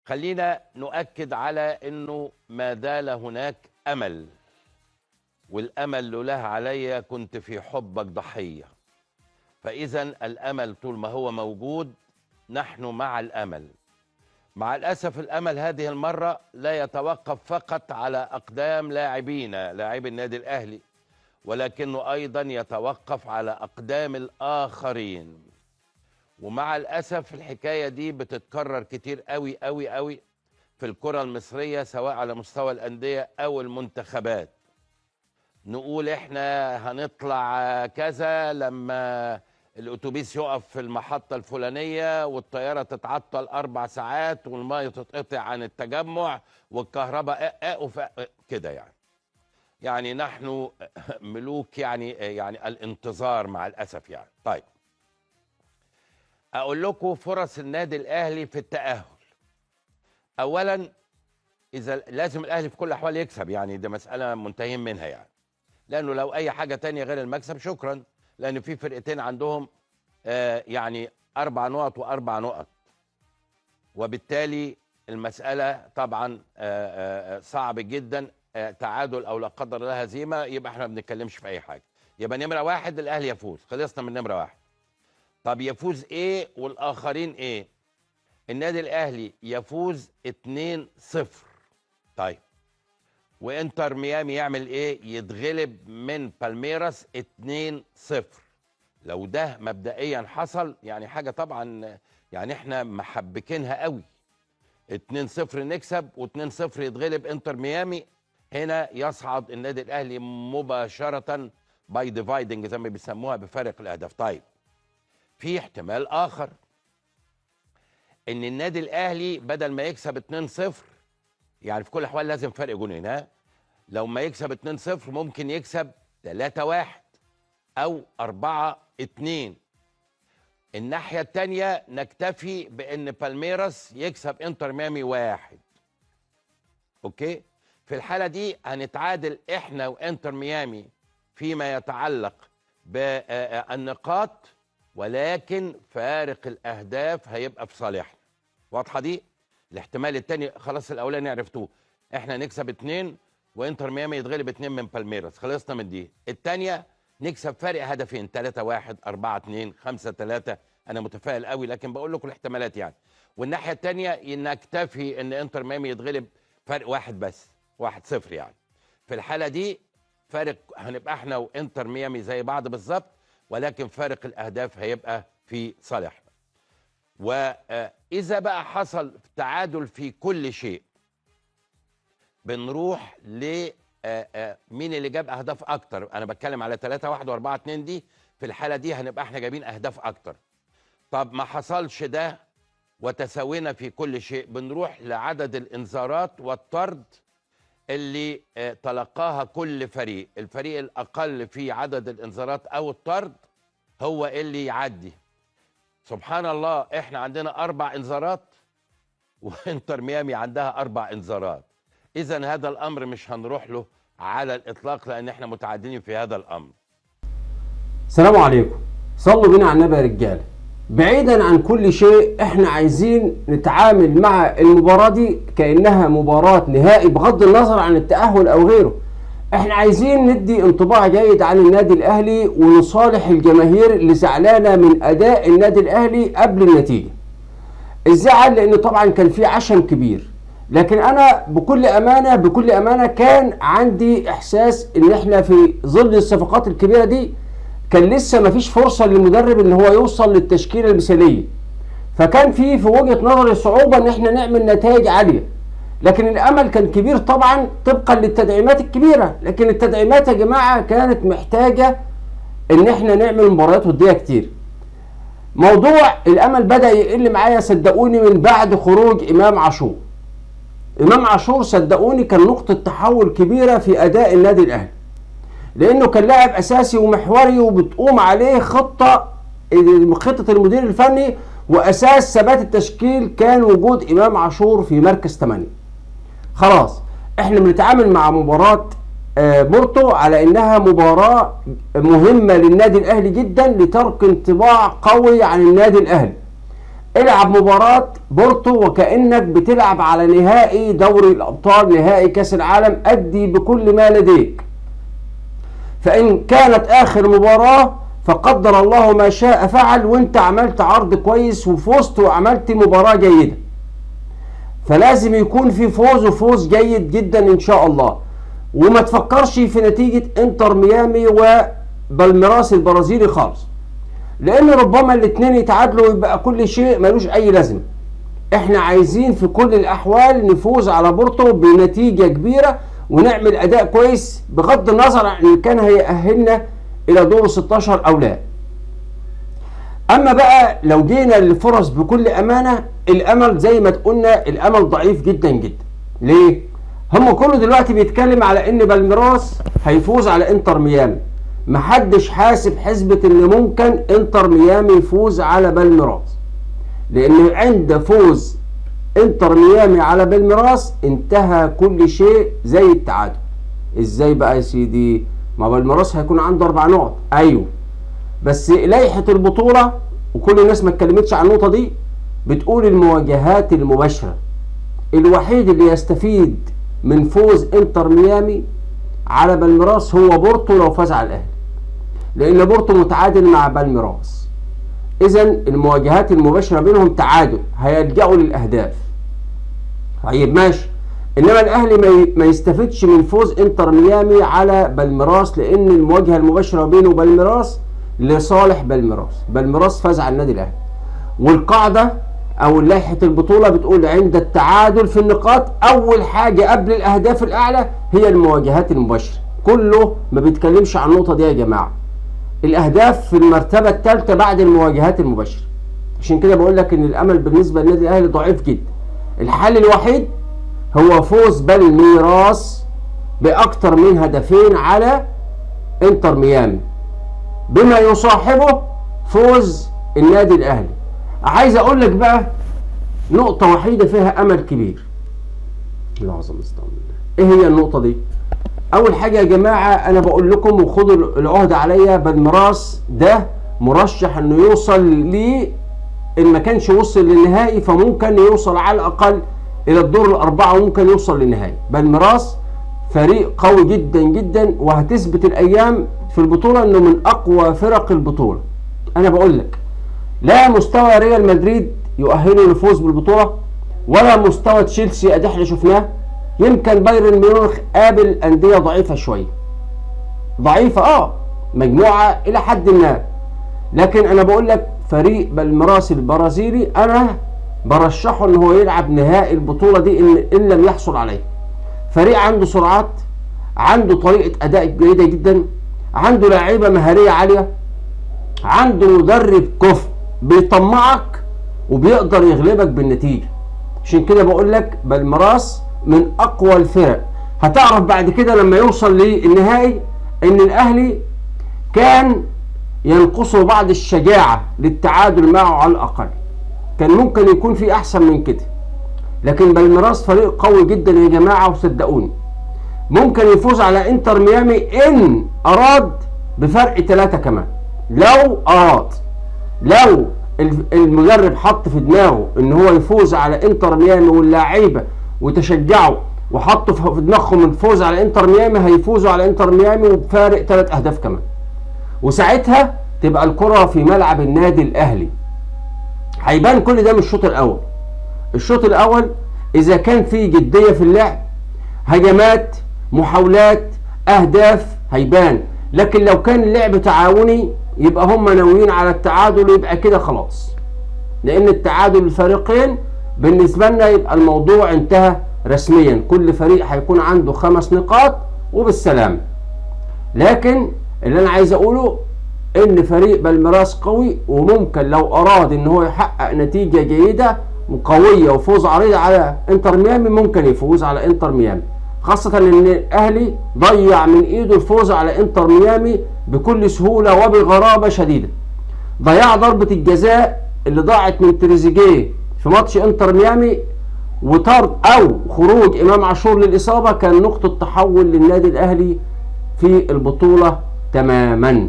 خلينا نؤكد على انه ما زال هناك امل، والامل لولاه عليا كنت في حبك ضحية. فاذا الامل طول ما هو موجود نحن مع الامل. مع الاسف الامل هذه المرة لا يتوقف فقط على اقدام لاعبينا، لاعبي النادي الاهلي، ولكنه ايضا يتوقف على اقدام الاخرين. ومع الاسف الحكاية دي بتتكرر كتير قوي قوي قوي في الكره المصرية، سواء على مستوى الاندية او المنتخبات. نقول احنا هنطلع كذا لما الاتوبيس يقف في المحطة الفلانية، والطياره تتعطل 4 ساعات، والمية تتقطع عن التجمع، والكهرباء كده. يعني نحن ملوك يعني الانتظار مع الاسف يعني. طيب اقول لكم فرص النادي الاهلي في التاهل. اولا اذا لازم الاهلي في كل الاحوال يكسب، يعني ده مسالة منتهين منها يعني، لانه لو اي حاجة تانية غير المكسب شكرا، لان في فرقتين عندهم يعني 4 نقط و4 نقط، وبالتالي المسالة طبعا صعب جدا تعادل او لا قدر الله هزيمة، يبقى احنا ما بنتكلمش في اي حاجة. يبقى نمره 1 الاهلي يفوز، خلصنا من نمره 1. طب يفوز ايه والاخرين ايه؟ النادي الاهلي يفوز 2-0. طيب وانتر ميامي يعمل ايه؟ يتغلب من بالميراس 2-0. لو ده مبدئيا حصل يعني حاجة طبعا يعني احنا محبكينها قوي، 2-0 نكسب و2-0 يتغلب انتر ميامي، هنا يصعد النادي الاهلي مباشرة by dividing زي ما بيسموها، بفارق الاهداف. طيب في احتمال اخر، ان النادي الاهلي بدل ما يكسب 2-0، يعني في كل الاحوال لازم فرق جونين، ها، لو ما يكسب 2-0 ممكن يكسب 3-1 او 4-2. الناحية الثانية نكتفي بان بالميراس يكسب انتر ميامي 1. okay، في الحالة دي هنتعادل احنا وانتر ميامي فيما يتعلق بالنقاط، ولكن فارق الاهداف هيبقى في صالحنا. واضحة دي؟ الاحتمال الثاني خلاص الاولاني عرفتوه، احنا نكسب 2 وانتر ميامي يتغلب 2 من بالميراس، خلصنا من دي. الثانية نكسب فارق هدفين، 3-1، 4-2، 5-3. انا متفائل قوي لكن بقول لكم الاحتمالات يعني. والناحية الثانية نكتفي ان انتر ميامي يتغلب فرق 1 بس، 1-0 يعني. في الحالة دي فارق هنبقى احنا وانتر ميامي زي بعض بالظبط، ولكن فارق الاهداف هيبقى في صالحنا. وإذا بقى حصل تعادل في كل شيء، بنروح ل مين اللي جاب أهداف أكتر. أنا بتكلم على 3-1 و4-2 دي، في الحالة دي هنبقى احنا جايبين أهداف أكتر. طب ما حصلش ده وتساوينا في كل شيء، بنروح لعدد الإنذارات والطرد اللي تلقاها كل فريق. الفريق الأقل في عدد الإنذارات أو الطرد هو اللي يعدي. سبحان الله، احنا عندنا 4 انذارات وانتر ميامي عندها 4 انذارات. اذا هذا الامر مش هنروح له على الاطلاق لان احنا متعادلين في هذا الامر. السلام عليكم، صلوا بينا على النبي يا رجاله. بعيدا عن كل شيء، احنا عايزين نتعامل مع المباراة دي كانها مباراة نهائي بغض النظر عن التاهل او غيره. احنا عايزين ندي انطباع جيد عن النادي الاهلي ونصالح الجماهير اللي زعلانة من اداء النادي الاهلي قبل النتيجة. الزعل لانه طبعا كان في عشم كبير، لكن انا بكل امانه بكل امانه كان عندي احساس ان احنا في ظل الصفقات الكبيرة دي كان لسه مفيش فرصة للمدرب ان هو يوصل للتشكيله المثالية، فكان في وجهه نظري صعوبة ان احنا نعمل نتائج عالية. لكن الامل كان كبير طبعا طبقا للتدعيمات الكبيرة، لكن التدعيمات يا جماعة كانت محتاجه ان احنا نعمل مباريات وديه كتير. موضوع الامل بدا يقل معايا صدقوني من بعد خروج امام عاشور. امام عاشور صدقوني كان نقطة تحول كبيرة في اداء النادي الاهلي، لانه كان لاعب اساسي ومحوري وبتقوم عليه خطه المدير الفني، واساس ثبات التشكيل كان وجود امام عاشور في مركز 8. خلاص احنا بنتعامل مع مباراة بورتو على انها مباراة مهمة للنادي الاهلي جدا لترك انطباع قوي عن النادي الاهلي. العب مباراة بورتو وكأنك بتلعب على نهائي دوري الأبطال، نهائي كأس العالم، أدي بكل ما لديك. فإن كانت آخر مباراة فقدر الله ما شاء فعل، وانت عملت عرض كويس وفزت وعملت مباراة جيدة. فلازم يكون في فوز، وفوز جيد جدا إن شاء الله. وما تفكرش في نتيجة انتر ميامي وبالميراس البرازيلي خالص، لأن ربما الاثنين يتعادلوا ويبقى كل شيء ملوش أي لازمة. احنا عايزين في كل الأحوال نفوز على بورتو بنتيجة كبيرة ونعمل أداء كويس، بغض النظر عن إن كان هيأهلنا إلى دور 16 أو لا. أما بقى لو جينا للفرص بكل أمانة، الأمل زي ما قلنا الأمل ضعيف جدا جدا. ليه؟ هم كله دلوقتي بيتكلم على إن بالميراس هيفوز على إنتر ميامي. محدش حاسب حسبة إن ممكن إنتر ميامي يفوز على بالميراس، لأن عند فوز إنتر ميامي على بالميراس انتهى كل شيء زي التعادل. إزاي بقى يا سيدي؟ ما بالميراس هيكون عنده 4 نقط، أيوه، بس لائحة البطولة وكل الناس ما اتكلمتش عن النقطة دي، بتقول المواجهات المباشرة الوحيد اللي يستفيد من فوز انتر ميامي على بالميراس هو بورتو لو فاز على الأهلي، لأن بورتو متعادل مع بالميراس. إذا المواجهات المباشرة بينهم تعادل، هيلجأوا للأهداف. طيب ماشي، إنما الأهلي ما يستفيدش من فوز انتر ميامي على بالميراس، لأن المواجهة المباشرة بينه وبالميراس لصالح بالميراس. بالميراس فاز على النادي الأهلي، والقاعدة أو لائحة البطولة بتقول عند التعادل في النقاط أول حاجة قبل الأهداف الأعلى هي المواجهات المباشرة. كله ما بيتكلمش عن النقطة دي يا جماعة. الأهداف في المرتبة الثالثة بعد المواجهات المباشرة. عشان كده بقول لك إن الأمل بالنسبة للنادي الأهلي ضعيف جدا. الحل الوحيد هو فوز بالميراس بأكتر من هدفين على انتر ميامي، بما يصاحبه فوز النادي الأهلي. عايز أقول لك بقى نقطة وحيدة فيها أمل كبير. العظمة استغفر الله. إيه هي النقطة دي؟ أول حاجة يا جماعة أنا بقول لكم وخدوا العهد عليا، بالميراس ده مرشح إنه يوصل ل، إن ما كانش وصل للنهائي فممكن يوصل على الأقل إلى الدور الأربعة وممكن يوصل للنهائي. بالميراس فريق قوي جدا جدا، وهتثبت الأيام في البطولة إنه من أقوى فرق البطولة. أنا بقول لك لا مستوى ريال مدريد يؤهله للفوز بالبطولة، ولا مستوى تشيلسي أدي احنا شفناه. يمكن بايرن ميونخ قابل أندية ضعيفة شوية، ضعيفة مجموعة إلى حد ما، لكن أنا بقول لك فريق بالميراس البرازيلي أنا برشحه إن هو يلعب نهائي البطولة دي إن لم يحصل عليه. فريق عنده سرعات، عنده طريقة أداء جيدة جدا، عنده لاعيبة مهارية عالية، عنده مدرب كفء بيطمعك وبيقدر يغلبك بالنتيجة. عشان كده بقول لك بالميراس من أقوى الفرق. هتعرف بعد كده لما يوصل للنهائي إن الأهلي كان ينقصه بعض الشجاعة للتعادل معه على الأقل، كان ممكن يكون في أحسن من كده. لكن بالميراس فريق قوي جدا يا جماعة، وصدقوني ممكن يفوز على انتر ميامي إن أراد بفرق 3 كمان. لو أراد، لو المدرب حط في دماغه إن هو يفوز على انتر ميامي واللاعيبة وتشجعوا وحطوا في دماغهم الفوز على انتر ميامي، هيفوزوا على انتر ميامي وبفارق 3 أهداف كمان، وساعتها تبقى الكرة في ملعب النادي الأهلي. هيبان كل ده من الشوط الأول. الشوط الأول إذا كان في جدية في اللعب، هجمات، محاولات، أهداف، هيبان. لكن لو كان اللعب تعاوني يبقى هم ناويين على التعادل، ويبقى كده خلاص، لأن التعادل الفريقين بالنسبة لنا يبقى الموضوع انتهى رسميا، كل فريق هيكون عنده 5 نقاط وبالسلامة. لكن اللي أنا عايز أقوله إن فريق بالميراس قوي، وممكن لو أراد إن هو يحقق نتيجة جيدة وقوية وفوز عريض على انتر ميامي ممكن يفوز على انتر ميامي، خاصة إن الأهلي ضيع من إيده الفوز على انتر ميامي بكل سهولة وبغرابة شديدة. ضياع ضربة الجزاء اللي ضاعت من تريزيجيه في ماتش انتر ميامي وطرد أو خروج إمام عاشور للإصابة كان نقطة تحول للنادي الأهلي في البطولة تماما.